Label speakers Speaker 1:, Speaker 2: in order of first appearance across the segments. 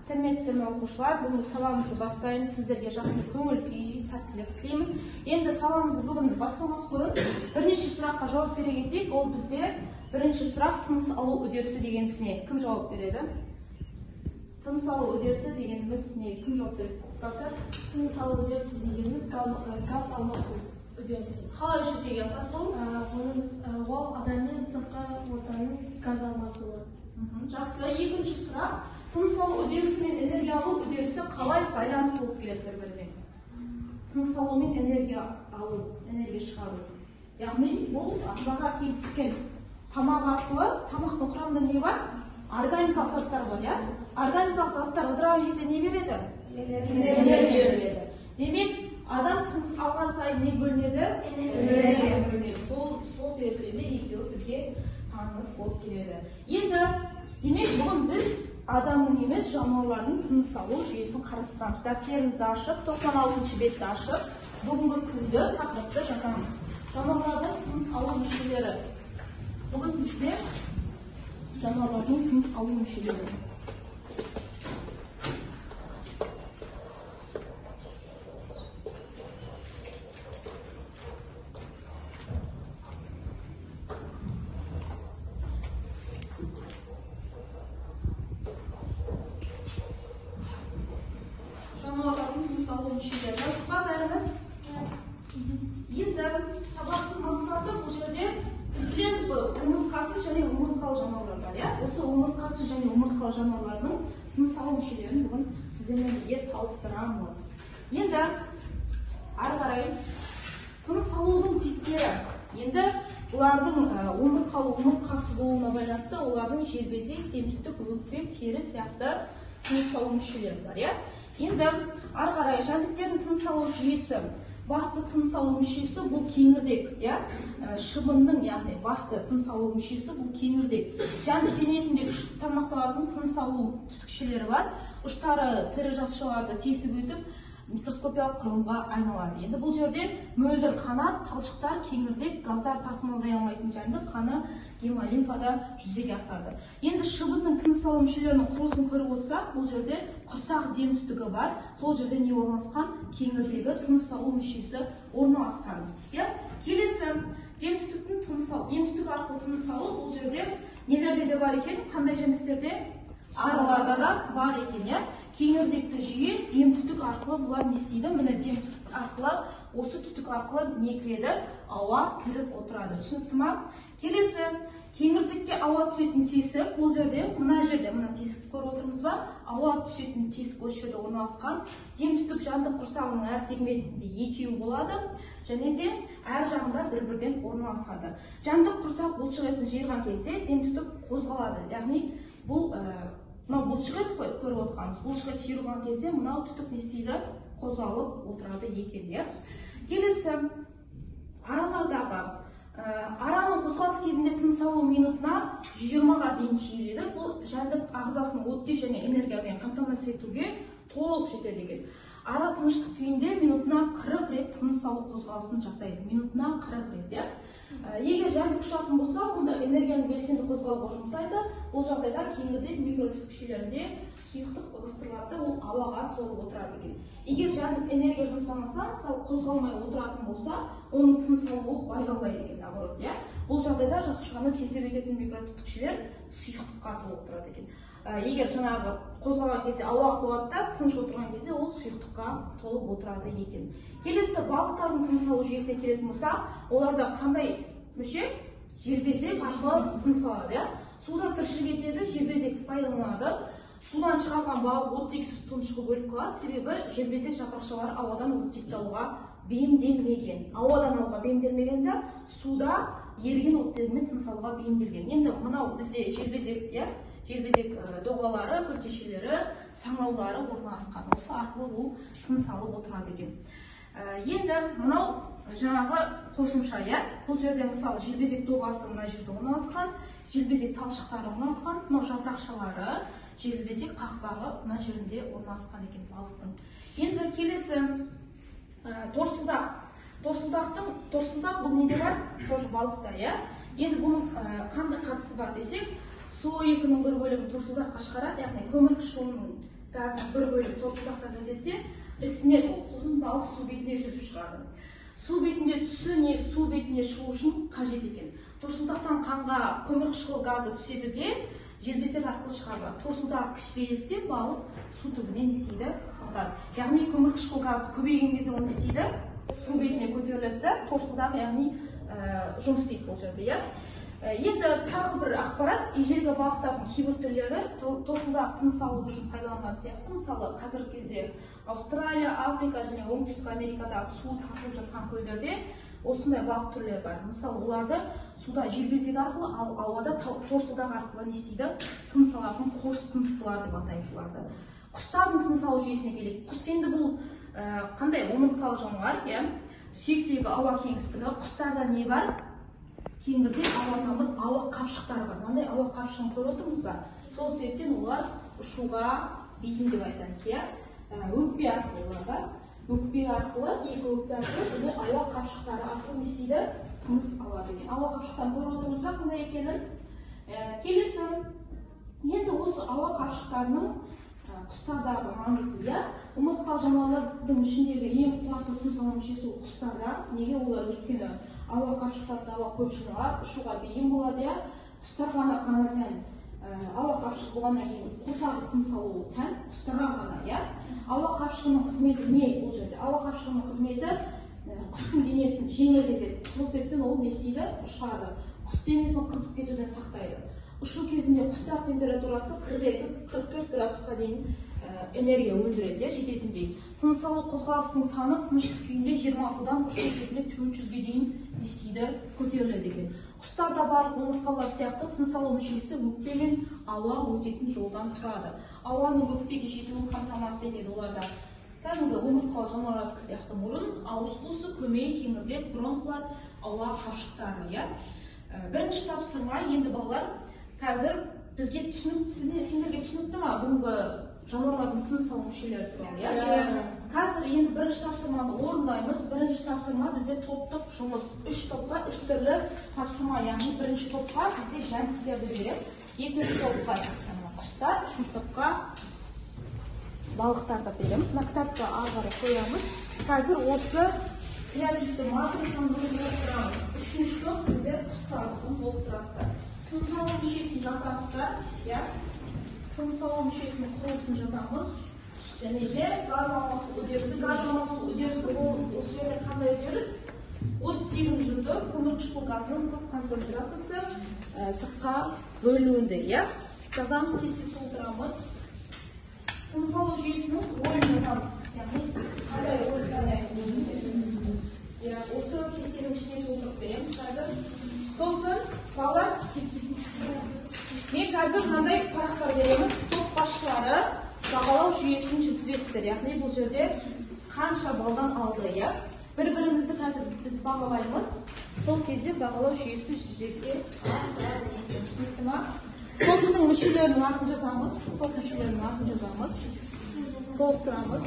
Speaker 1: Сәлеметсіздер ме, оқушылар? Бүгінгі сабағымызды бастаймыз. Сіздерге жақсы көңіл күй, сәттілік тілеймін. Енді сабағымызды бүгін бастамас бұрын бірнеше сұраққа жауап бере кетейік. Ол бізде бірінші сұрақ тыныс алу үдерісі дегеніміз не? Кім жауап береді? Тыныс алу үдерісі дегеніміз не? Кім жауап береді? Кәусар?
Speaker 2: Тыныс алу үдерісі дегеніміз газ алмасу үдерісі.
Speaker 1: Қалай жүзеге асады бұл?
Speaker 2: Ол адам мен сыртқы ортаның газ алмасуы.
Speaker 1: Жақсы. Екінші сұрақ. Тыныс алу үдерісі мен энергия алу үдерісі қалай байланысты болып келеді бір-біріне? Тыныс алу мен энергия алу, энергия шығару. Яғни бұл ағзаға келіп түскен тамақ арқылы, тамақтың құрамында не бар? Органикалық заттар бар, иә? Органикалық заттар ыдыраған кезде не береді? Энергия береді. Демек, адам тыныс алған сайын не бөлінеді? Энергия бөлінеді. Сол себептен де екеуі бізге таныс болып келеді. Енді, демек, бүгін біз адамның емес, жануарлардың тыныс алу жүйесін қарастырамыз. Дәптерімізді ашып, 96-шы бетті ашып, бүгінгі күнді тақырыпты жазамыз. Жануарлардың тыныс алу мүшелері. Бүгін бізде жануарлардың тыныс алу мүшелері. Жануарлардың тыныс алу мүшелері. Жаздық па бәріміз? Енді сабақтың мақсаты бұл жерде біз білеміз ғой, омыртқасыз және омыртқалы жануарлар бар, иә? Осы омыртқасыз және омыртқалы жануарлардың тыныс алу мүшелерін бүгін сіздермен бірге салыстырамыз. Енді ары қарай тыныс алудың типтері. Енді бұлардың омыртқалы, омыртқасыз болуына байланысты олардың желбезек, демтүтік, өкпе, тері сияқты тыныс алу мүшелері бар, иә? Енді ары қарай жәндіктердің тыныс алу жүйесі. Басты тыныс алу мүшесі бұл кеңірдек, иә? Шыбынның, яғни басты тыныс алу мүшесі бұл кеңірдек. Жәндік денесінде үш тармақталатын тыныс алу түтікшелері бар. Ұштары тірі жасушаларды тесіп өтіп, микроскопиялық құрылымға айналады. Енді бұл жерде мөлдір қанат, талшықтар, кеңірдек, газдар тасымалдай алмайтын жәндік қаны гемолимфада жүзеге асады. Енді шыбынның тыныс алу мүшелерінің құрылысын көріп отырсақ, бұл жерде құрсақ дем түтігі бар. Сол жерде не орналасқан? Кеңірдегі тыныс алу мүшесі орналасқан. Иә? Келесі дем түтіктің тыныс алу, дем түтігі арқылы тыныс алу бұл жерде нелерде де бар екен? Қандай жәндіктерде? Араларда да бар екен, иә? Кеңірдекті жүйе дем түтік арқылы бұлар не істейді? Міне дем түтік арқылы, осы түтік арқылы не кіреді? Ауа кіріп отырады. Түсінікті ма? Келесі кеңірдекке ауа түсетін тесік, бұл жерде, мына жерде, мына тесікті көріп отырмыз ба? Ауа түсетін тесік осы жерде орналасқан. Дем түтік жәндік құрсағының әр сегментінде екеуі болады, және де әр жағында бір-бірден орналасады. Жәндік құрсақ бұлшық етін жиырған кезде дем түтік қозғалады. Яғни бұл мынау бұлшық ет қой, көріп отырғанымыз. Бұлшық ет жиырылған кезде мынау түтік не істейді? Қозғалып отырады екен, иә? Келесі аралардағы араның қозғалыс кезінде тыныс алу минутына 120-ға дейін жиіледі. Бұл жәндік ағзасын оттек және энергиямен қамтамасыз етуге толық жетеді екен. Ара тыныштық күйінде минутына 40 рет тыныс алу қозғалысын жасайды. Минутына 40 рет, иә? Егер жәндік ұшатын болса, онда энергияны белсенді қозғалуға жұмсайды. Бұл жағдайда кеңірдек микротүтікшелерінде сұйықтық ығыстырылады, ол ауаға толып отырады екен. Егер жәндік энергия жұмсамаса, мысалы қозғалмай отыратын болса, оның тыныс алуы баяулайды екен, наоборот, иә? Бұл жағдайда жасушаны тесіп өтетін микротүтікшелер сұйықтыққа толып отырады екен. Егер жаңағы қозғалған кезде ауа толады да, тыныш отырған кезде ол сұйықтыққа толып отырады екен. Келесі балықтардың тыныс алу жүйесіне келетін болсақ, оларда қандай мүше? Желбезек арқылы тыныс алады, иә? Суда тіршілік етеді, желбезекті пайдаланады. Судан шығарған балық оттексіз тұншығып өліп қалады, себебі желбезек жапырақшалары ауадан оттекті алуға бейімделмеген. Ауадан алуға бейімделмеген де, суда еріген оттегімен тыныс алуға бейімделген. Енді мынау бізде желбезек, иә? Желбезек доғалары, күртешелері, саңылаулары орналасқан. Осы арқылы ол тыныс алып отырады екен. Енді мынау жаңағы қосымша, иә? Бұл жерде мысалы желбезек доғасы мына жерде орналасқан, желбезек талшықтары орналасқан, мынау жапырақшалары, желбезек қақпағы мына жерінде орналасқан екен балықтың. Енді келесі торсылдақ. Торсылдақ бұл неде бар? Тоже балықта, иә? Енді бұның қандай қатысы бар десек, Со екінің бір бөлігін торсылдаққа шығарады, яғни көмір қышқылының Газдың бір бөлігі торсылдаққа кетеді де ісінеді ол. Сосын балық су бетіне жүзіп шығады. Су бетінде түсі не су бетіне шығу үшін қажет екен. Торсылдақтан қанға көмірқышқыл газы түседі де желбезек арқылы шығарылады. Торсылдақ кішірейеді де балық су түбіне не істейді? Батады. Яғни көмірқышқыл газы көбейген кезде оны істейді? Су бетіне көтеріледі де торсылдақ, яғни жұмыс істейді бұл жерде, иә. Енді тағы бір ақпарат, ежелгі балықтардың кейбір түрлері торсылдақ тыныс алу үшін пайдаланған сияқты. Мысалы, қазіргі кезде Аустралия, Африка және Оңтүстік Америкадағы су тартылып жатқан көлдерде осындай балық түрлері бар. Мысалы, оларды суда желбезек арқылы, ал ауада торсылдақ арқылы не істейді? Тыныс алатын қос тыныстылар деп атайды оларды. Құстардың тыныс алу жүйесіне келейік. Құс енді бұл қандай омыртқалы жануар, иә? Сүйектегі ауа кеңістігі. Құстарда не бар? Кеңгірдек, ауа тамыр, ауа қапшықтары бар. Мынандай ауа қапшығын көріп отырмыз ба? Сол себептен олар ұшуға бейім деп айтамыз, иә? Өкпе арқылы оларға, өкпе арқылы, екі өкпе арқылы және ауа қапшықтары арқылы не істейді? Тыныс алады екен. Ауа қапшықтарын көріп отырмыз ба қандай екенін? Келесі. Енді осы ауа қапшықтарының құстардағы маңызы, иә? Омыртқалы жануарлардың ішіндегі ең қуатты тыныс алу мүшесі ол құстарда. Неге олар? Өйткені ауа қапшықтарында ауа көп жиналады, ұшуға бейім болады, иә? Құстарға ғана тән ауа қапшығы болғаннан кейін қосарлы тыныс алу тән құстарға ғана, иә? Ауа қапшығының қызметі не бұл жерде? Ауа қапшығының қызметі құстың денесін жеңілдетеді. Сол себептен ол не істейді? Ұшады. Құс денесін қызып кетуден сақтайды. Ұшу кезінде құстар температурасы 42-44 градусқа дейін энергия өндіреді, иә, жететіндей. Тыныс алу қозғалысының саны тыныштық күйінде 26-дан ұшу кезінде 400-ге дейін не істейді? Көтеріледі екен. Құстарда барлық омыртқалар сияқты тыныс алу мүшесі өкпе мен ауа өтетін жолдан тұрады. Ауаның өкпеге жетуін қамтамасыз етеді оларда. Кәдімгі омыртқалы жануарлардікі сияқты мұрын, ауыз қуысы, көмей, кеңірдек, бронхлар, ауа қапшықтары, иә. Бірінші тапсырма енді балалар, қазір бізге түсінік, сендерге түсінікті ма бүгінгі жануарлардың тыныс алу мүшелері туралы, иә? Қазір енді бірінші тапсырманы орындаймыз. Бірінші тапсырма бізде топтық жұмыс. Үш топқа үш түрлі тапсырма, яғни бірінші топқа бізде жәндіктерді береді, екінші топқа құстар, үшінші топқа балықтарды береміз. Мына кітапты ары қарай қоямыз. Қазір осы креативті матрицаны толықтырамыз. Үшінші топ сіздер құстардікін толықтырасыздар. Тыныс алу мүшесін жазасыздар, иә? Тыныс алу мүшесінің құрылысын жазамыз. Және де газ алмасу үдерісі. Газ алмасу үдерісі ол осы жерде қандай үдеріс? Оттегін жұтып, көмірқышқыл газының көп концентрациясы сыртқа бөлінуінде, иә? Жазамыз, тез-тез толтырамыз. Тыныс алу жүйесінің рөлін жазамыз. Яғни қандай рөл ойнайды? Иә, осы кестенің ішіне толтырып береміз қазір. Сосын балалар, мен қазір мынандай парақтар беремін. Топ басшылары бағалау жүйесін жүргізесіздер. Яғни бұл жерде қанша балдан алды, иә? Бір-бірімізді қазір біз бағалаймыз. Сол кезде бағалау жүйесі жүзеге асады екен. Түсінікті ма? Топтың мүшелерінің атын жазамыз. Топ мүшелерінің атын жазамыз. Толықтырамыз.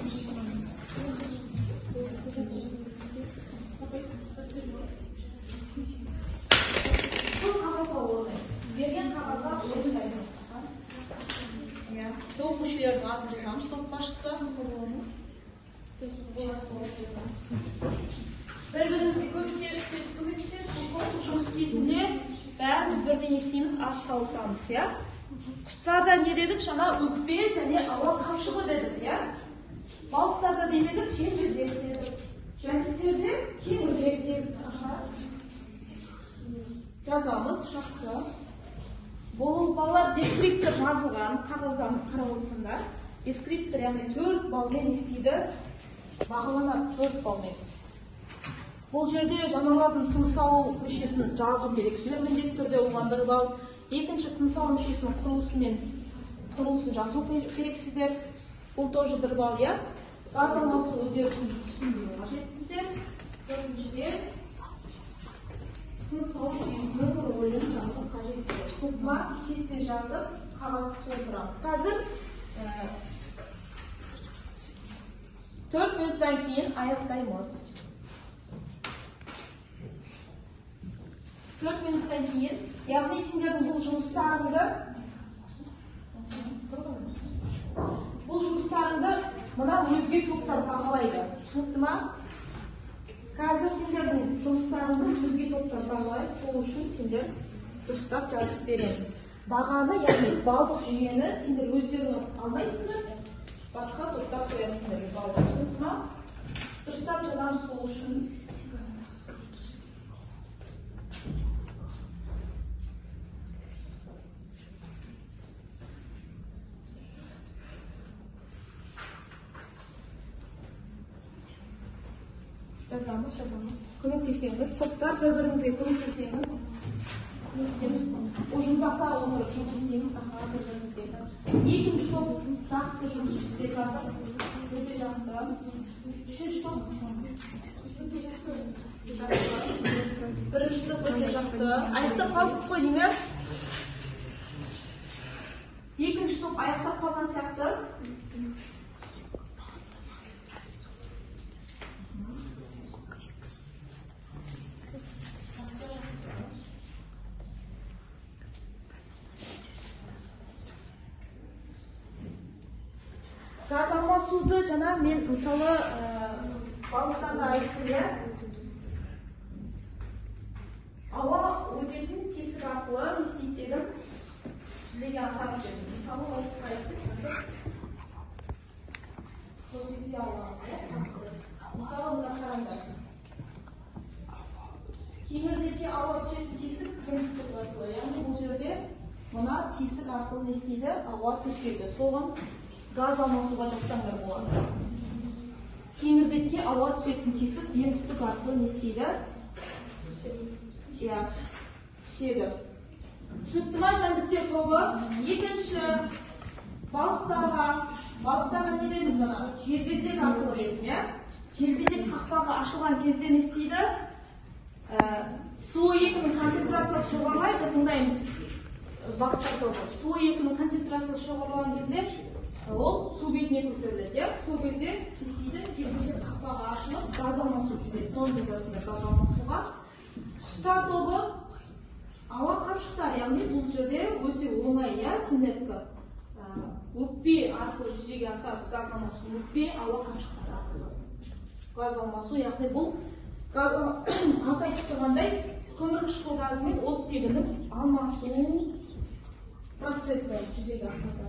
Speaker 1: Бұл қағазға орындаймыз. Берген қағазға орындаймыз. Иә. Топ мүшелерінің атын жазамыз, топ басшысы. Бір-бірімізге көмектесеміз. Топтық жұмыс кезінде бәріміз бірден істейміз, ат салысамыз, иә? Құстарда не дедік? Жаңа өкпе және ауа қапшығы дедік, иә? Балықтарда не дедік? Желбезек дедік. Жәндіктерде кеңірдек дедік. Жазамыз, жақсы. Бұл балалар дескриптор жазылған, қағаздан қарап отырсаңдар. Дескриптор, яғни 4 балмен істейді, бағаланады 4 балмен. Бұл жерде жануарлардың тыныс алу мүшесін жазу керек. Сіздер міндетті түрде оған 1 балл. Екінші, тыныс алу мүшесінің құрылысын жазу керексіздер. Бұл тоже 1 балл, иә? Газ алмасу үдерісін түсіндіру қажетсіздер. Төртіншіден, тыныс алу жүйесінің рөлін жазу қажетсіздер. Түсінікті ма? Кесте жазып, қағазды толтырамыз. Қазір 4 минуттан кейін аяқтаймыз. 4 минуттан кейін, яғни сендердің бұл жұмыстарыңды Мына өзге топтар бағалайды. Түсінікті ма? Қазір сендердің жұмыстарыңды өзге топтар бағалайды, сол үшін сендер дұрыстап жазып береміз. Бағаны, яғни балдық жүйені сендер өздерің алмайсыңдар, басқа топтар қояды сендерге балды. Түсінікті ма? Дұрыстап жазамыз сол үшін. Жазамыз, жазамыз. Көмектесеміз. Топтар бір-бірімізге көмектесеміз. Көмектесеміз. Ұжымдаса отырып жұмыс істейміз. Аха, бір-бірімізге. Екінші топ жақсы жұмыс істеп жатыр. Өте жақсы. Үшінші топ өте жақсы. Бірінші топ өте жақсы. Аяқтап қалдық қой дейміз. Екінші топ аяқтап қалған сияқты. Газ алмасуды жаңа мен мысалы балықтарда айттым, иә? Ауа өтетін тесік арқылы не істейді дедім, жүзеге асады дедім. Мысалы осыны айттым, қазір көрсете аламын, иә? Мысалы мына қараңдар. Кеңірдекке ауа түсетін тесік кеңірдек арқылы, яғни бұл жерде мына тесік арқылы не істейді? Ауа түседі. Соған газ алмасуға жазсаңдар болады. Кеңірдекке ауа түсетін тесік демтүтік арқылы не істейді? Иә, түседі. Түсінікті ма жәндіктер тобы? Екінші, балықтарға, балықтарға не дедім жаңа? Желбезек арқылы дедім, иә? Желбезек қақпағы ашылған кезде не істейді? Су екінің концентрациясы жоғарылайды, тыңдаймыз. Балықтар тобы. Су екінің концентрациясы жоғарылаған кезде ол су бетіне көтеріледі, иә? Сол кезде не істейді? Желбезек қақпағы ашылып, газ алмасу жүреді. Соны жазасыңдар газ алмасуға. Құстар тобы ауа қапшықтар, яғни бұл жерде өте оңай, иә, сендердікі. Өкпе арқылы жүзеге асады газ алмасу, өкпе ауа қапшықтары арқылы. Газ алмасу, яғни бұл аты айтып тұрғандай көмірқышқыл газы мен оттегінің алмасу процесі жүзеге асады.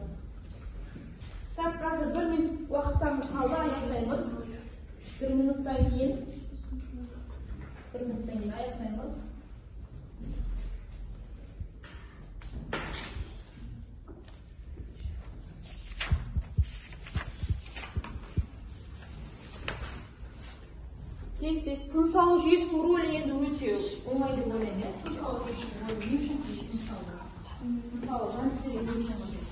Speaker 1: Так, қазір бір минут уақыттарымыз қалды, аяқтаймыз. Бір минуттан кейін, аяқтаймыз. Тез-тез тыныс алу жүйесінің рөлі енді өте оңай деп ойлаймын, иә? Тыныс алу жүйесінің рөлі не үшін қажет? Мысалы, жәндіктерге не үшін қажет?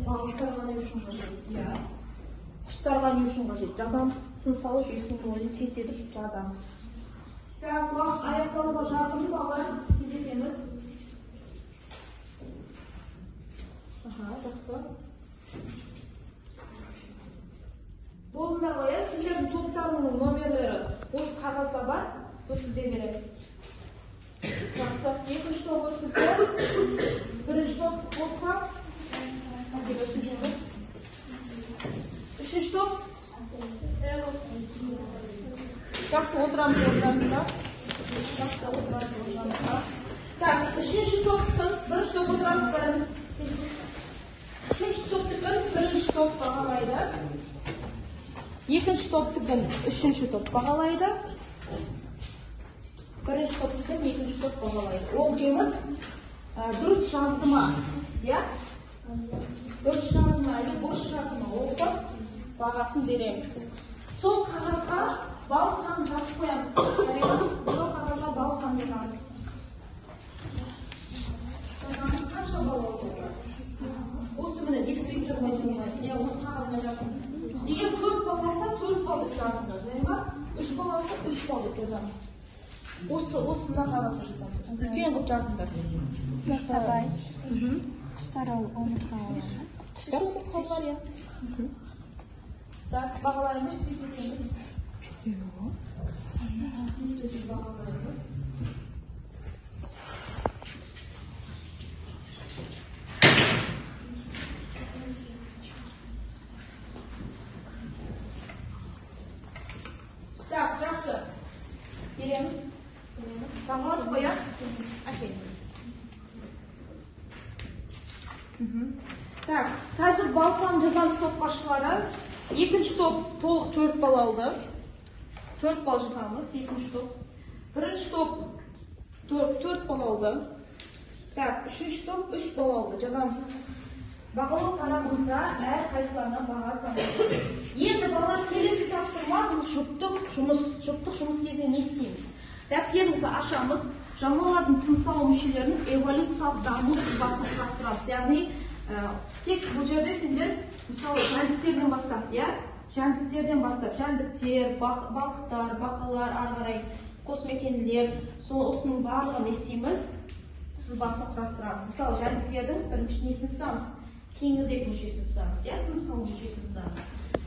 Speaker 1: Балықтарға не үшін қажет? Иә. Құстарға не үшін қажет? Жазамыз, тыныс алу жүйесінің рөлін тездетіп жазамыз. Так, уақыт аяқталуға жақын, балалар, тездетеміз. Аха, жақсы. Болдыңдар ғой, иә? Сіздердің топтарының номерлері осы қағазда бар, өткізе береміз. Жақсы, екінші топ өткізді. Бірінші топ болды ма? Өткіземіз. Үшінші топ. Жақсы, отырамыз орындарымызға. Жақсы, отырамыз орындарымызға. Так, үшінші топтың, бірінші топ отырамыз бәріміз. Үшінші топтікін бірінші топ бағалайды. Екінші топтікін үшінші топ бағалайды. Бірінші топтікін екінші топ бағалайды. Оқимыз. Дұрыс жазды ма? Иә? Дұрыс жазды ма, әлде бұрыс жазды ма? Оқып бағасын береміз. Сол қағазға балл санын жазып қоямыз. Сол қағазға балл санын жазамыз. Қанша балл алды? Осы міне дескриптор бойынша, иә, осы қағазға жазсын. Егер 4 балл алса, 4 балл деп жазыңдар, жарай ма? 3 балл алса, 3 балл деп жазамыз. Осы мына қағазға жазамыз. Үлкен қылып жазыңдар.
Speaker 2: Ағай, құстар омыртқалар.
Speaker 1: Құстар омыртқалар, иә. Так, бағалаймыз, тездетеміз. Тездетіп бағалаймыз. Қазір балл санын жазамыз топ басшылары. Екінші топ толық 4 балл алды. 4 балл жазамыз, екінші топ. Бірінші топ 4 балл алды. Так, үшінші топ 3 балл алды. Жазамыз. Бағалау парағымызда әр қайсыларына баға санайды. Енді балалар, келесі тапсырма бұл жұптық жұмыс. Жұптық жұмыс кезінде не істейміз? Дәптерімізді ашамыз, жануарлардың тыныс алу мүшелерінің эволюциялық даму сызбасын құрастырамыз. Яғни, тек бұл жерде сендер, мысалы, жәндіктерден бастап, иә? Жәндіктерден бастап, жәндіктер, балықтар, бақалар, ары қарай қосмекенділер, сол осының барлығын не істейміз? Сызбасын құрастырамыз. Мысалы, жәндіктердің бірінші несін сызамыз? Кеңірдек мүшесін сызамыз, иә? Тыныс алу мүшесін сызамыз.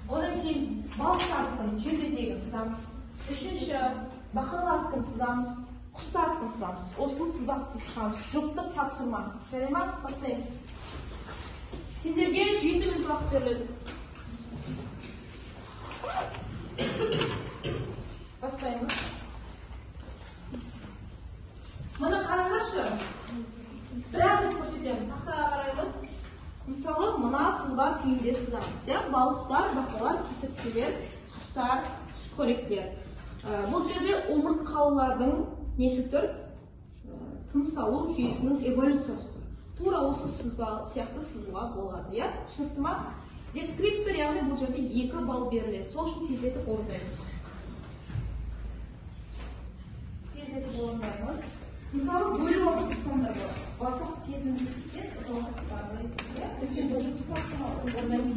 Speaker 1: Одан кейін балықтардікін желбезегін сызамыз. Үшінші, бақалардікін сызамыз, құстардікін сызамыз. Осының сызбасын сызып шығамыз. Жұптық тапсырма. Жарай ма? Бастаймыз. Сендерге 7 минут уақыт беріледі. Бастаймыз. Мына қараңдаршы. Бір-ақ рет көрсетемін. Тақтаға қараймыз. Мысалы, мына сызба күйінде сызамыз, иә? Балықтар, бақалар, кесірткелер, құстар, сүтқоректілер. Бұл жерде омыртқалылардың несі тұр? Тыныс алу жүйесінің эволюциясы тұр. Тура осы сызба сияқты сызуға болады, иә? Түсінікті ма? Дескриптор, яғни бұл жерде 2 балл беріледі. Сол үшін тездетіп орындаймыз. Тездетіп орындаймыз. Мысалы, бөліп алып сызсаңдар болады. Бастапқы кезімізде кетеді, жалғастыра иә? Өйткені бұл жұптық тапсырма орындаймыз.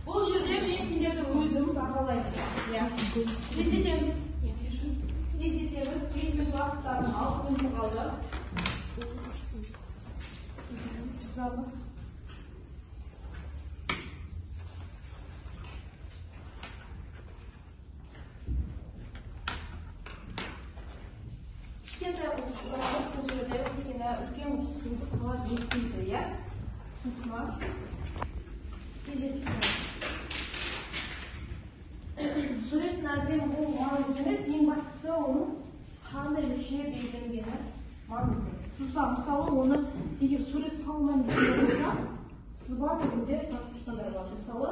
Speaker 1: Бұл жерде мен сендерді өзім бағалаймын. Иә. Тездетеміз. Тездетеміз. 7 минут уақыттарын 6 минут қалды. Сызамыз. Кішкентай қылып сызамыз бұл жерде, өйткені үлкен қылып сызуды талап етпейді, иә? Түсінікті ма? Тездетіп. Суреттің әдемі болуы маңызды емес, ең бастысы оның қандай мүше белгіленгені маңызды. Сызба, мысалы, оны егер сурет салмаймын деген болса, сызба түрінде жазсаңдар болады. Мысалы,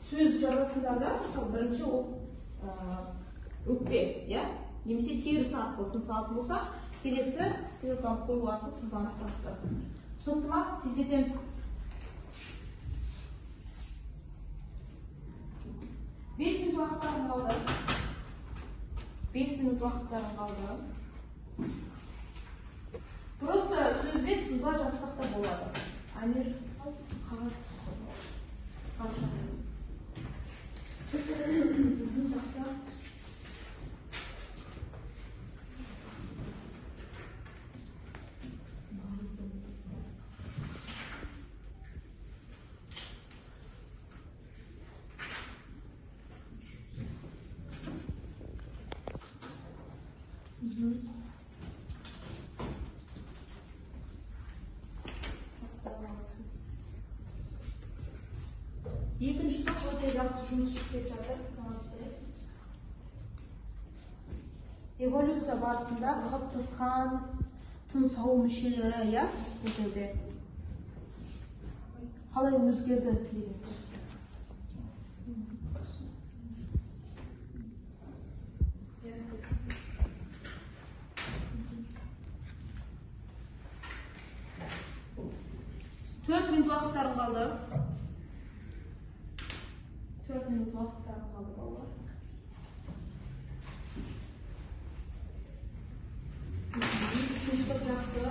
Speaker 1: сөз жазасыңдар да, мысалы, бірінші ол өкпе, иә? Немесе теріс арқылы тыныс алатын болса, келесі стрелканы қою арқылы сызбаны құрастырасың. Түсінікті ма? Тездетеміз. 5 минут уақыттарың қалды. 5 минут уақыттарың қалды. Просто сөзбен сызба жазсақ та болады. Амир, қағаз қағаз. Жақсы. Екінші топ өте жақсы жұмыс істеп жатыр. Молодцы. Эволюция барысында қалыптасқан тыныс алу мүшелері, иә, бұл жерде қалай өзгерді деген сияқты. 4 минут уақыттарың қалды. 4 минут уақыттарың қалды, балалар. Үшінші топ жақсы.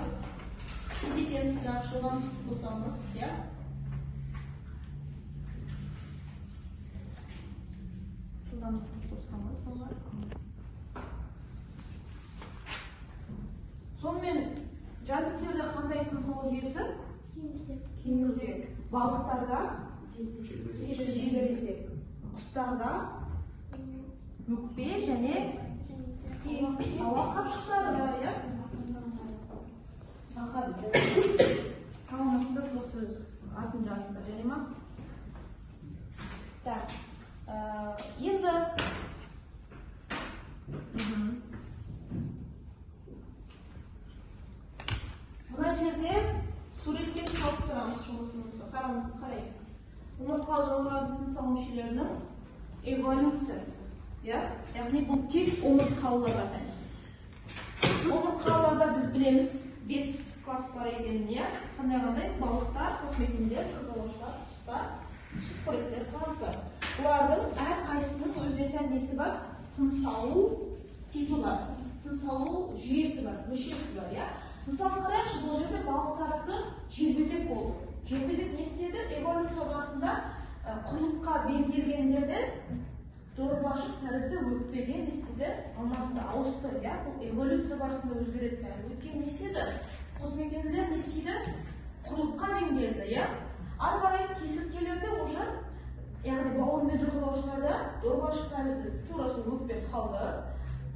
Speaker 1: Тездетеміз, бірақ жылдамдықты қосамыз, иә? Жылдамдықты қосамыз, балалар. Сонымен, жәндіктерде қандай тыныс алу жүйесі? Кеңірдек. Балықтарда желбезек. Құстарда өкпе және ауа қапшықтары бар, иә? Бақа дейді. Саламатсыздар, осы сөз атын жазыңдар, және ма? Так, енді жұмысымызды. Қараймыз. Омыртқалы жануарлардың тыныс алу мүшелерінің эволюциясы. Иә? Яғни бұл тек омыртқалыларға тән. Омыртқалыларда біз білеміз 5 класс бар екенін, иә? Қандай-қандай? Балықтар, қосмекендер, жорғалаушылар, құстар, сүтқоректілер классы. Бұлардың әрқайсысының өзіне тән несі бар? Тыныс алу типі бар, тыныс алу жүйесі бар, мүшесі бар, иә? Мысалы қарайықшы, бұл жерде балықтардікі желбезек болды. Желбезек не істеді? Эволюция барысында құрлыққа бейімделгендерде дорбашық тәрізді өкпеге не істеді? Алмасты, ауысты, иә? Бұл эволюция барысында өзгереді бәрі. Өйткені не істеді? Қосмекенділер не істейді? Құрлыққа бейімделді, иә? Ары қарай кесірткелерде уже, яғни бауыр мен жорғалаушыларда дорбашық тәрізді тура сол өкпе қалды.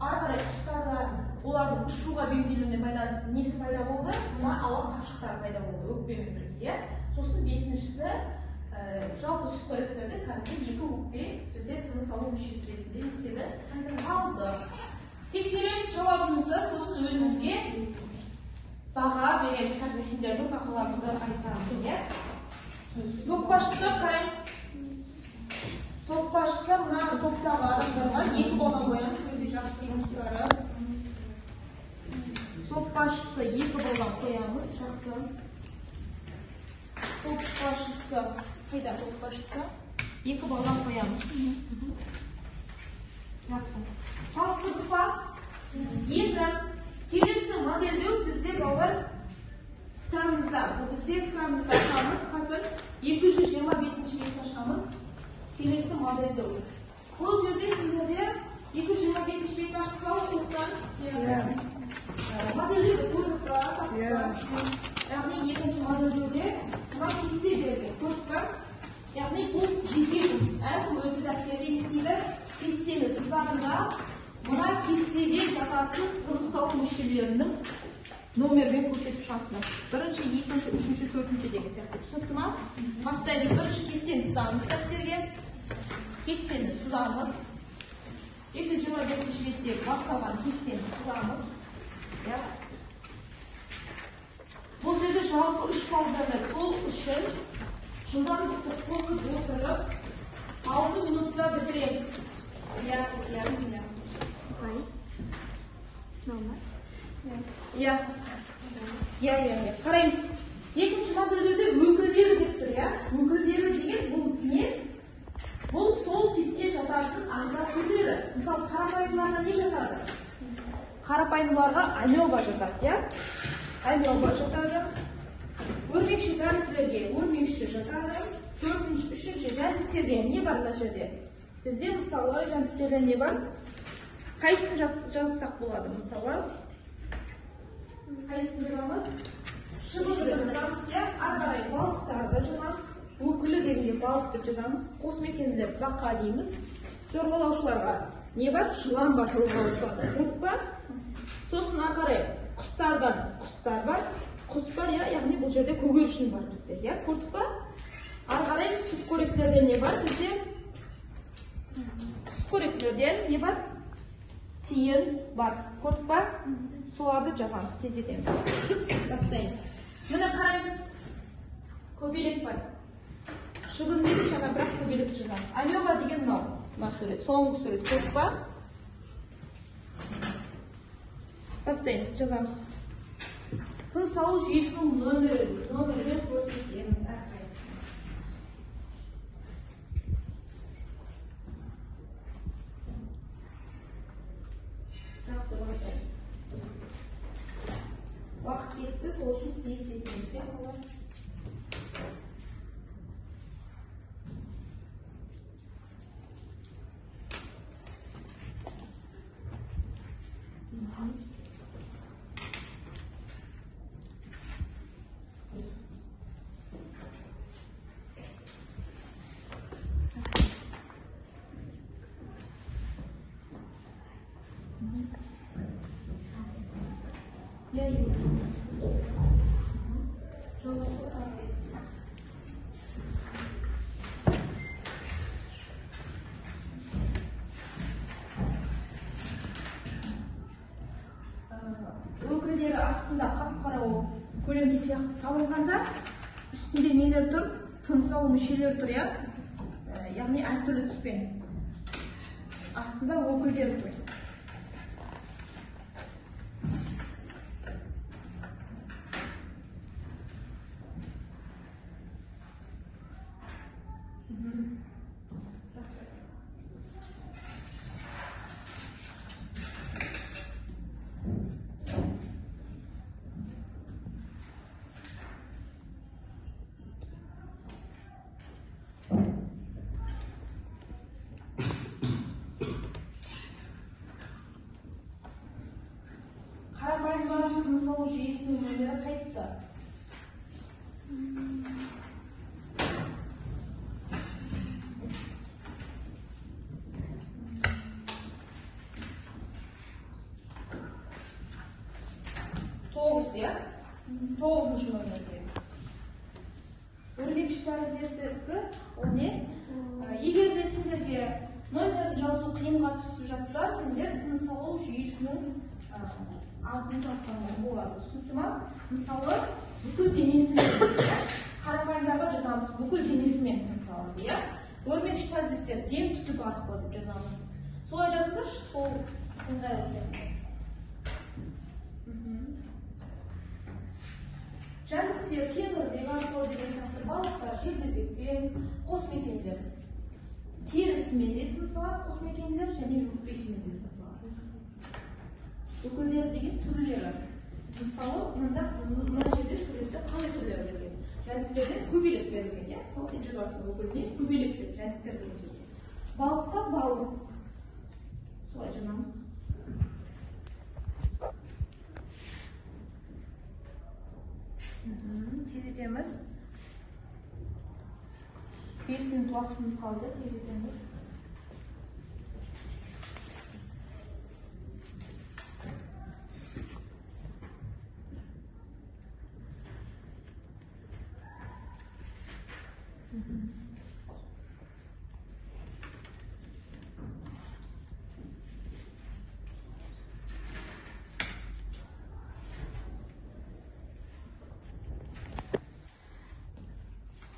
Speaker 1: Ары қарай құстарда олардың ұшуға бейімделуіне байланысты несі пайда болды? Мына ауа қапшықтары пайда болды өкпемен бірге, иә? Сосын бесіншісі, жалпы сүтқоректілерде кәдімгі екі өкпе бізде тыныс алу мүшесі ретінде не істеді? Қалды. Тексереміз жауабымызды, сосын өзімізге баға береміз. Қазір сендердің бағаларыңды айтамын, иә? Топ басшысы қараймыз. Топ басшысы мына топтағы адамдарға 2 балдан қоямыз, өте жақсы жұмыстары. Топ басшысы 2 балдан қоямыз, жақсы. Топ басшысы, қайда топ басшысы? 2 балдан қоямыз. Жақсы. Салыстырдық па? Енді келесі модельдеу бізде балалар кітабымызда. Бұл бізде кітабымызда ашамыз, қазір 225-ші бетті ашамыз. Келесі модельдеу. Бұл жерде сіздерде 225-ші бетті аштық па оқулықтан? Модельдеуді көрдік па? Яғни екінші модельдеуде мына кесте берді, көрдік па? Яғни бұл жеке жұмыс. Әркім өзі дәптерге не істейді? Кестені сызады да, мына кестеге жататын тыныс алу мүшелерінің номермен көрсетіп шығасыңдар. Бірінші, екінші, үшінші, төртінші деген сияқты. Түсінікті ма? Бастаймыз. Бірінші кестені сызамыз дәптерге. Кестені сызамыз. 225-ші беттегі басталған кестені сызамыз. Иә. Бұл жерде жалпы 3 балл беріледі. Сол үшін жылдамдықты қосып отырып 6 минутта бітіреміз. Иә, иә, иә. Иә. Иә, иә, иә. Қараймыз. Екінші модельдеуде өкілдері деп тұр, иә? Өкілдері деген бұл не? Бұл сол типке жататын ағза түрлері. Мысалы, қарапайымдыларға не жатады? Қарапайымдыларға амеба жатады, иә? Амеба жатады. Өрмекші тәрізділерге өрмекші жатады. Төртінші, үшінші жәндіктерге не бар мына жерде? Бізде мысалы жәндіктерден не бар? Қайсысын жазсақ болады мысалы? Қайсысын жазамыз? Шыбынды жазамыз, иә? Ары қарай балықтарды жазамыз. Өкілі дегенге балық деп жазамыз. Қосмекенділер бақа дейміз. Жорғалаушыларға не бар? Жылан бар жорғалаушыларда. Көрдік па? Сосын ары қарай құстардан құстар бар. Құс бар, иә? Яғни бұл жерде көгершін бар бізде, иә? Көрдік па? Ары қарай сүтқоректілерден не бар бізде? Сүтқоректілерден не бар? Тиын бар. Көрдік па? Соларды жазамыз, тездетеміз. Бастаймыз. Міне қараймыз. Көбелек бар. Шыбын емес, жаңа бірақ көбелекті жазамыз. Амеба деген мынау. Мына сурет, соңғы сурет. Көрдік па? Бастаймыз, жазамыз. Тыныс алу жүйесінің номерін көрсетеміз әрқайсысын. Жақсы, бастаймыз. Уақыт кетті, сол үшін тездетеміз, иә, балалар? Өкілдері астында қап-қара болып көлеңке сияқты салынғанда, Үстінде нелер тұр? Тыныс алу мүшелері тұр, иә? Яғни әртүрлі түспен. Астында өкілдері тұр. Жақсы. Қарапайым тыныс алу жүйесінің нөмірі қайсысы? Тоғыз, иә? 9-шы нөмірде. Өрмекші тәрізділігі ол не? Егер де сендерге нөмірін жазу қиынға түсіп жатса, сендер тыныс алу жүйесінің атын жазсаңдар болады. Түсінікті ма? Мысалы, бүкіл денесімен, қарапайымдарға жазамыз, бүкіл денесімен тыныс алады, иә? Өрмекші тәрізділіктер дем түтік арқылы деп жазамыз. Солай жазыңдаршы, сол ыңғайлы сияқты. Жәндіктер кеңірдек арқылы деген сияқты, балықтар желбезекпен, қосмекендер терісімен де тыныс алады, қосмекендер және өкпесімен де тыныс алады. Өкілдері деген түрлері. Мысалы, мына жерде суретте қандай түрлері берілген? Жәндіктерден көбелек берілген, иә? Мысалы, сен жазасың өкіліне көбелек деп, жәндіктер деген жерге. Балыққа балық. Солай жазамыз. Тездетеміз. 5 минут уақытымыз қалды, тездетеміз.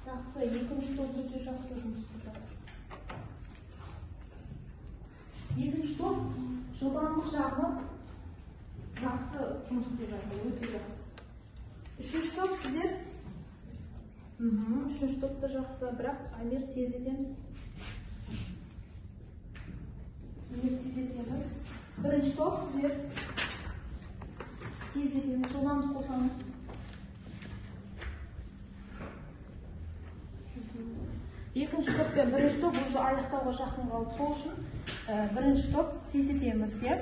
Speaker 1: Жақсы, екінші топ өте жақсы жұмыс істеп жатыр. Екінші топ жылдамдық жағынан жақсы жұмыс істеп жатыр, өте жақсы. Үшінші топ сіздер? Үшінші топ та жақсы, бірақ Амир тездетеміз. Амир тездетеміз. Бірінші топ сіздер тездетеміз, жылдамдық қосамыз. Екінші топ пен бірінші топ уже аяқтауға жақын қалды. Сол үшін бірінші топ тездетеміз, иә?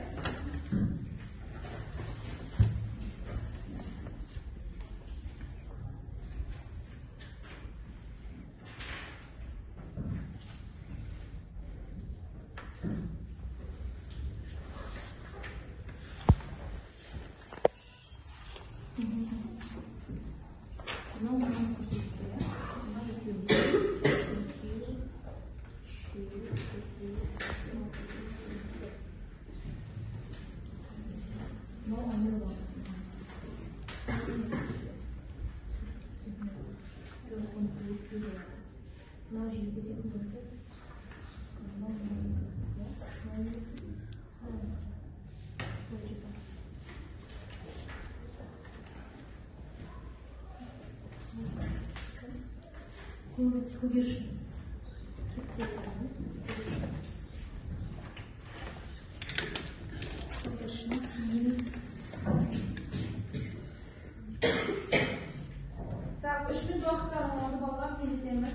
Speaker 1: Көгершін. Көгершін, тиін. Так, 3 минут уақыттары қалды, балалар, тездетеміз.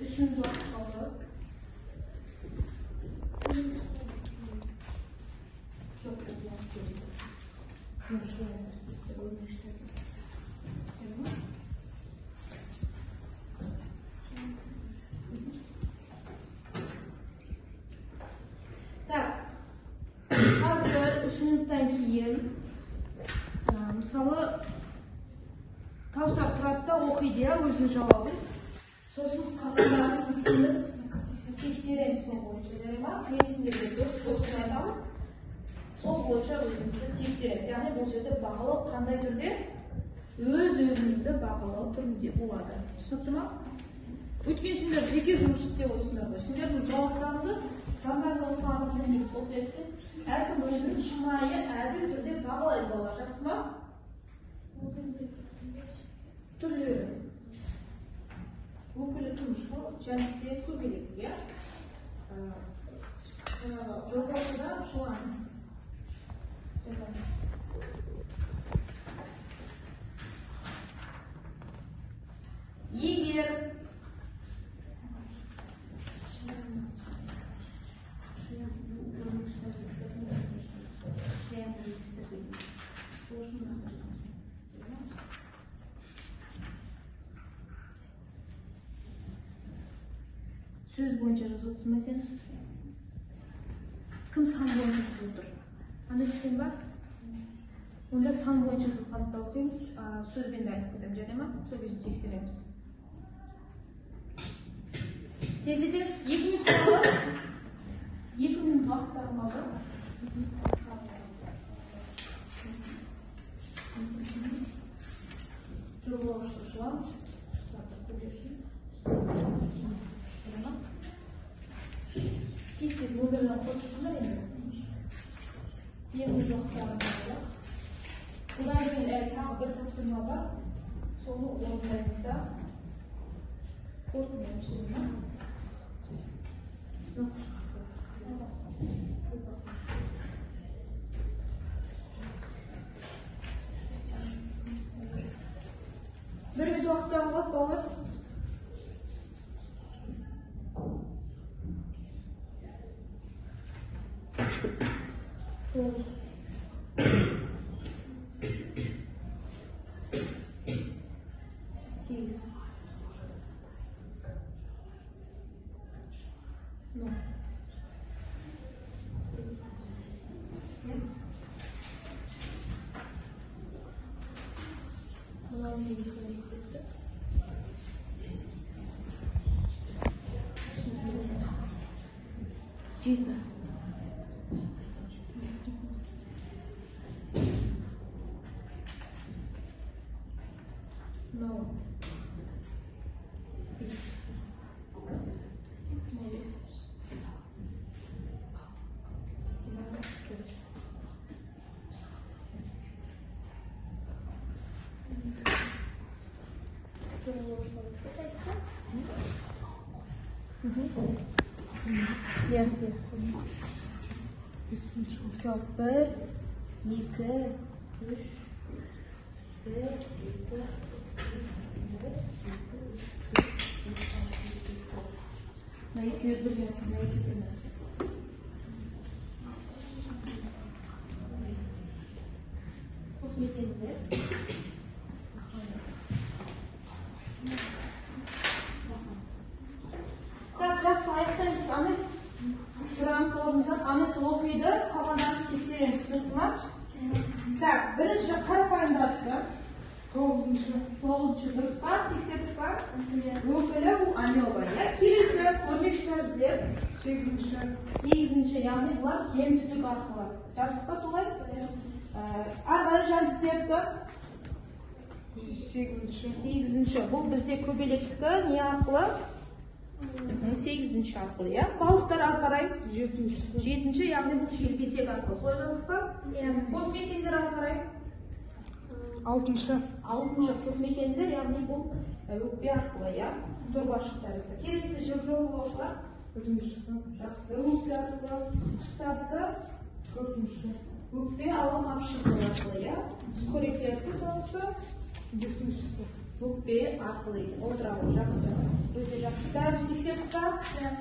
Speaker 1: 3 минут уақыт қалды. Жоқ, так, қазір 3 минуттан кейін, мысалы, Каусар тұрады да оқиды, иә, өзінің жауабын. Сосын қалғандарымыз не істейміз? Тексереміз сол бойынша, жарай ма? Мен сендерге дұрыс айтамын. Сол бойынша өзімізді тексереміз. Яғни бұл жерде бағалау қандай түрде? Өз-өзімізді бағалау түрінде болады. Түсінікті ма? Өйткені сендер жеке жұмыс істеп отырсыңдар ғой. Сендердің жауаптарыңды жандарында отырған адам білмейді. Сол себепті әркім өзін шынайы, әділ түрде бағалайды балалар. Жақсы ма? Түрлері. Өкілі кім? Жәндікте көбелек, иә? Жаңағы жорғалаушыда жылан. Егер сөз бойынша жазып отырсың ба сен? Кім сан бойынша жазып отыр? Анда сен ба? Онда сан бойынша жазылғанды да оқимыз, сөзбен де айтып кетемін, жарай ма? Сол кезде тексереміз. Тездетеміз. 2 минут қалды. 2 минут уақыттарың қалды. Жорғалаушы жылан, құстарды көгершін. Тез-тез номерлерін қойып шыққандар енді. 2 минут уақыттарың қалды. Бұдан кейін әлі тағы бір тапсырма бар. Соны орындаймыз да. Қорытындылаймыз, ма? Бір минут уақыттарың қалды, балалар. Тоғыз. 8. Ну. 7. 9. 5. Мысалы, 1, 2, 3, 1, 2, 3, 1, 2, 3, 4, 5, 6, 7, 8, 9. Мына екеуі бір нәрсе, мына екеуі бір нәрсе. Қосмекендер. Так, жақсы, аяқтаймыз. Анес, тұрамыз орнымыздан. Анес оқиды, қалғандарымыз тексереміз. Түсінікті ма? Так, бірінші қарапайымдарды. 9-шы. 9-шы дұрыс па? Тексердік па? Өкілі бұл амеба, иә? Келесі өрмекші тәрізділер. 8-ші. 8-ші, яғни бұлар демтүтік арқылы. Жаздық па солай? Ары қарай жәндіктердікі.
Speaker 3: 8-ші.
Speaker 1: 8-ші. Бұл бізде көбелектікі не арқылы? 8-ші арқылы, иә? Балықтар ары қарай
Speaker 3: 7-ші.
Speaker 1: 7-ші, яғни бұл желбезек арқылы. Солай жаздық па?
Speaker 2: Иә.
Speaker 1: Қосмекендер ары қарай
Speaker 3: 6-шы.
Speaker 1: 6-шы қосмекендер, яғни бұл өкпе арқылы, иә? Дорбашық тәрізді. Келесі жорғалаушылар.
Speaker 3: 1-ші.
Speaker 1: Жақсы, өкпе арқылы. Құстардікі
Speaker 3: 4-ші.
Speaker 1: өкпе ауа қапшығы арқылы, иә? Сүтқоректілердікі соңғысы
Speaker 3: 5-ші.
Speaker 1: өкпе арқылы екен. Отыра ғой, жақсы. Өте жақсы. Бәріміз тексердік па?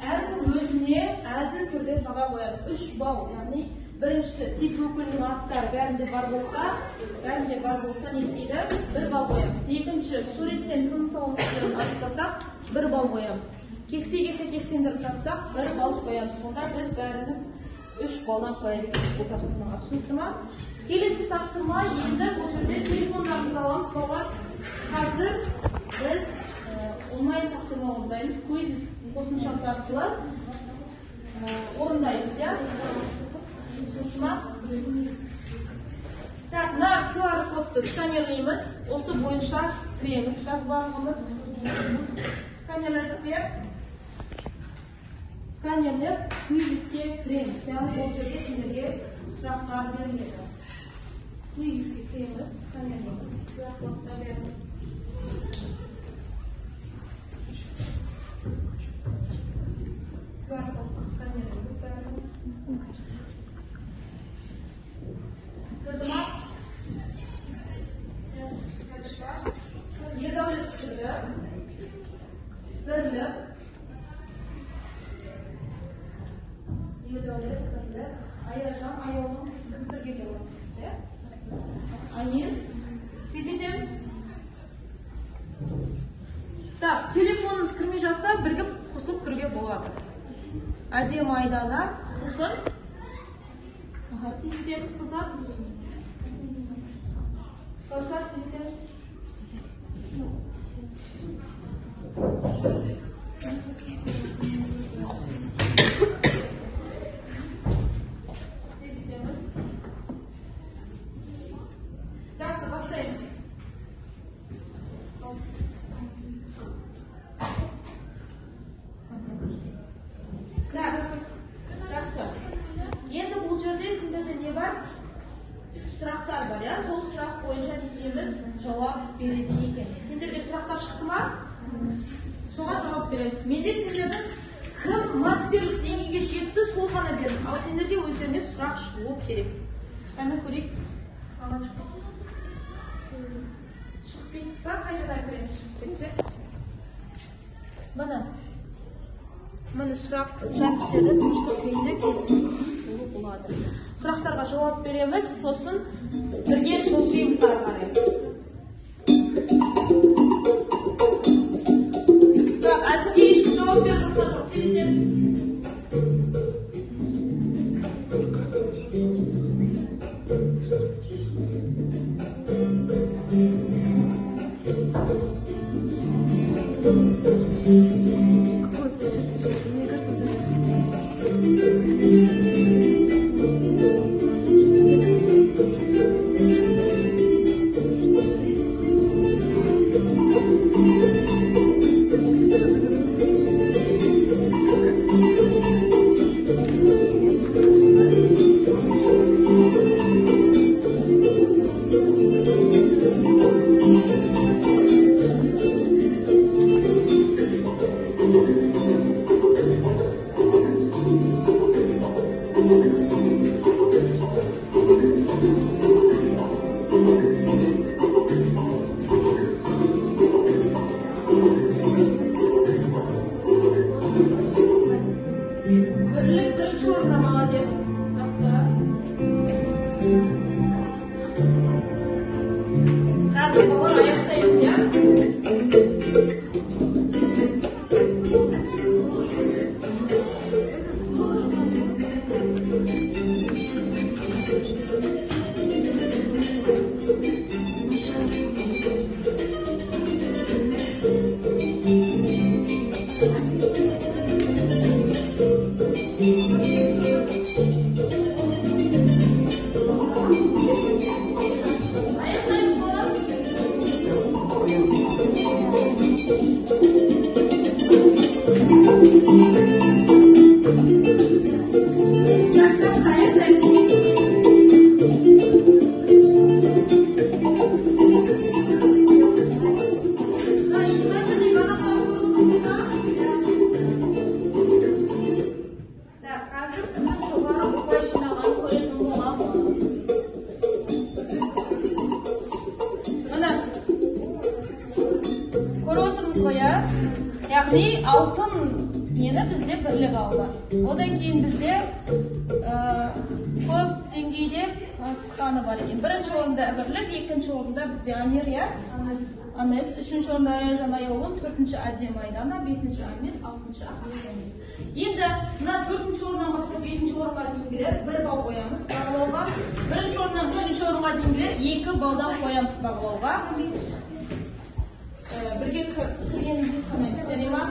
Speaker 1: Әркім өзіне әділ түрде баға қояды. 3 балл, яғни біріншісі тип өкілінің аттары бәрінде бар болса, не істейді? 1 балл қоямыз. Екінші, суреттен тыныс алу нүктелерін анықтасақ, 1 балл қоямыз. Кестеге сәйкестендіріп жазсақ, 1 балл қоямыз. Сонда біз бәріміз 3 баллдан қояды екенбіз бұл тапсырмаға. Түсінікті ма? Келесі тапсырма, енді бұл жерде телефондарымызды аламыз, балалар. Қазір біз онлайн тапсырма орындаймыз. Quizizz қосымшасы арқылы орындаймыз, иә? Түсінікті ма? Так, мына QR кодты сканерлейміз. Осы бойынша кіреміз қазір барлығымыз. Сканерледік пе? Сканерлеп квизиске кіреміз. Яғни ол жерде сендерге сұрақтар беріледі. Квизиске кіреміз, сканерлейміз, QR кодты береміз. QR кодты сканерлейміз бәріміз. Кірді ма? Ердәулет кірді. Бірлік. Ердәулет, Бірлік, Аяжан, Аяулым бірге келіп, иә? Амир, тездетеміз. Так, телефонымыз кірмей жатса, бірігіп қосылып кіруге болады. Әдемі Айдана, сосын. Аха, тездетеміз, қыздар. Кәусар, тездетеміз. Тездетеміз. Жақсы, бастаймыз. Так, жақсы. Енді бұл жерде сендерде не бар? Сұрақтар бар, иә? Сол сұрақ бойынша не істейміз? Жауап береді екенбіз. Сендерге сұрақтар шықты ма? Соған жауап береміз. Менде сендердің кім мастерлік деңгейге жетті, сол ғана бердім. Ал сендерге өздеріне сұрақ шығуы керек. Қане көрейік. Шығып кетті па? Қайтадан көреміз, шығып кетсе. Міне. Міне сұрақ жәрдемдері тыныштық күйінде келісім болады. Сұрақтарға жауап береміз, сосын бірге жылжимыз ары қарай. Так, әзірге ешкім жауап беріп жатқан жоқ. Тездетеміз. Бірлік бірінші орында, молодец. Жақсы. Қазір балалар аяқтаймыз, иә? Аяқтаймыз, балалар. Жақсы, аяқтаймыз. Так, қазір кімнің жоғары ұпай жинағанын көретін боламыз. Міне, көріп отырмыз ғой, иә? Яғни алтын нені бізде Бірлік алды. Одан кейін бізде көп деңгейде қатысқаны бар екен. Бірінші орында Бірлік, екінші орында бізде Амир, иә? Анес, үшінші орында Аяжан Аяулым, төртінші Әдем Айдана, бесінші Амир, алтыншы Ахмет Амир. Енді мына төртінші орыннан бастап жетінші орынға дейінгілер 1 балл қоямыз бағалауға. Бірінші орыннан үшінші орынға дейінгілер 2 балдан қоямыз бағалауға. Бірге кіргенімізді санаймыз, жарай ма?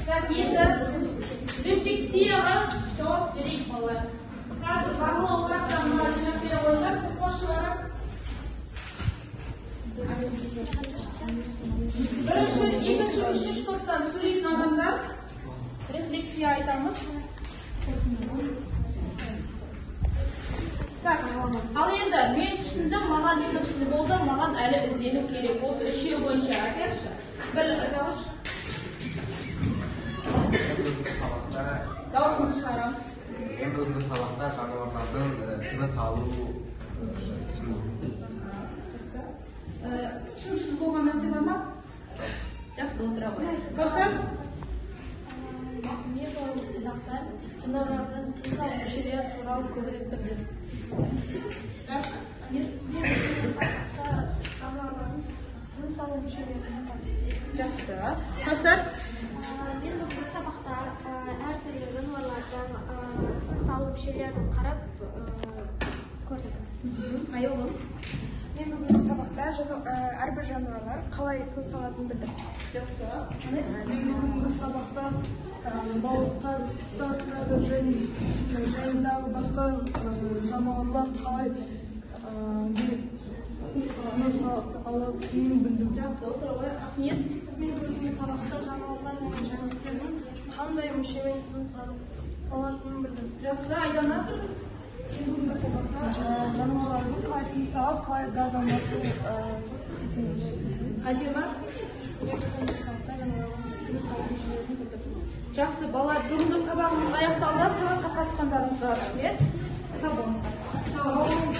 Speaker 1: Так, енді рефлексияға жауап берейік, балалар. Қазір бағалау картаны жинап бере қойыңдар, оқушыларға. Жазамыз. Так, ал енді мен түсіндім, маған түсініксіз болды, маған әлі іздену керек. Осы үшеу бойынша айтайықшы. Бір дауыс. Дауысымызды шығарамыз.
Speaker 4: Мен бүгінгі сабақта жануарлардың тыныс алу түсіндім.
Speaker 1: Жақсы. Түсініксіз болған нәрсе бар ма? Жақсы, отыра ғой. Кәусар?
Speaker 2: Мен бүгінгі сабақта жануарлардың тыныс алу мүшелері туралы көбірек білдім.
Speaker 1: Амир?
Speaker 2: Мен бүгінгі сабақта жануарлардың тыныс алу мүшелерімен таныстым.
Speaker 1: Жақсы. Кәусар?
Speaker 5: Мен бүгінгі сабақта әртүрлі жануарлардың тыныс алу мүшелерін қарап көрдім.
Speaker 1: Аяулым?
Speaker 2: Мен бүгінгі сабақта әрбір жануарлар қалай тыныс алатынын білдім.
Speaker 1: Жақсы.
Speaker 3: Мен бүгінгі сабақта балықтар, құстар және тағы басқа жануарлар қалай тыныс алатынын білдім.
Speaker 1: Жақсы, отыра ғой. Ақниет?
Speaker 2: Мен бүгінгі сабақта жануарлар мен жәндіктердің қандай мүшемен тыныс алатынын білдім.
Speaker 1: Жақсы, Айдана?
Speaker 3: Мен бүгінгі сабақта жануарлардың қалай тыныс алып, қалай газ алмасу істейтінін білдім.
Speaker 1: Әдемі?
Speaker 2: Мен бүгінгі сабақта жануарлардың тыныс алу мүшелерін білдім.
Speaker 1: Жақсы, балалар, бүгінгі сабағымыз аяқталды. Сабаққа қатысқандарыңызға рахмет. Сау болыңыздар. Сау болыңыздар.